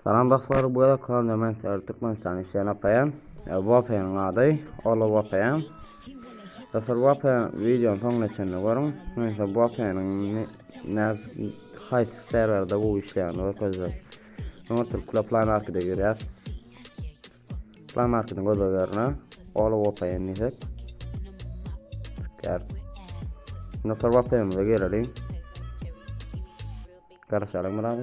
Salam dostlar, bu gezek kanalda men sizlere Türkmenistan işleýän APN. Bu APN-iň ady Olo APN. Dostlar bu APN videonyň soňuna çenli görüň. Men size bu APN-iň ne haýsy serwerde bu işleýänini görkezjek. Öňe Türkle Play Market-e girýär. Play Market-iň gözleg ýerine Olo APN diýsek. Çykýar. Dostlar bu APN-imize gireliň. Garaşalyň biraz.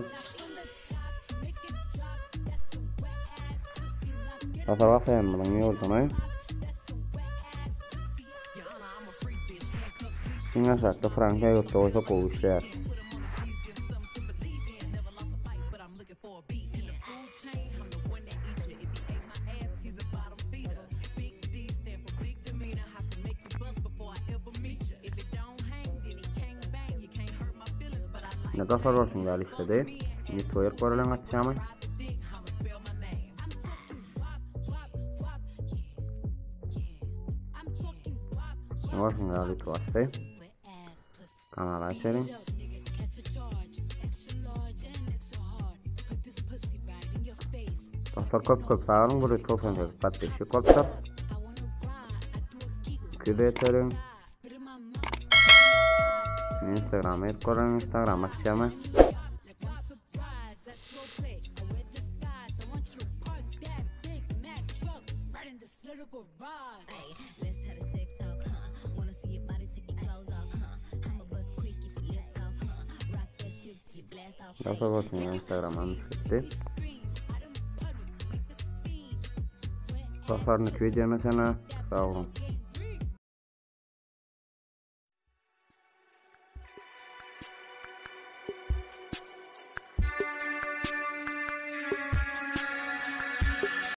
Hasar bakayım bunun ýurduny. Iň aşakda Frankiýa ýurtda bolsa gowy işleýär. Ne dostlar bolsun ýaly işledi. Network görelen açýamy? Bolsun ýaly açdy. Kanal açalyň. Dostlar köp köp sag boluň. 198 podpisçik bolupdyr. 200 eteliň. Instagram'a girip göreliň. Instagram açýarmy? Nasıl olsun ya Instagram'a düşürdü. Dostlar, videomu sana sağ olun.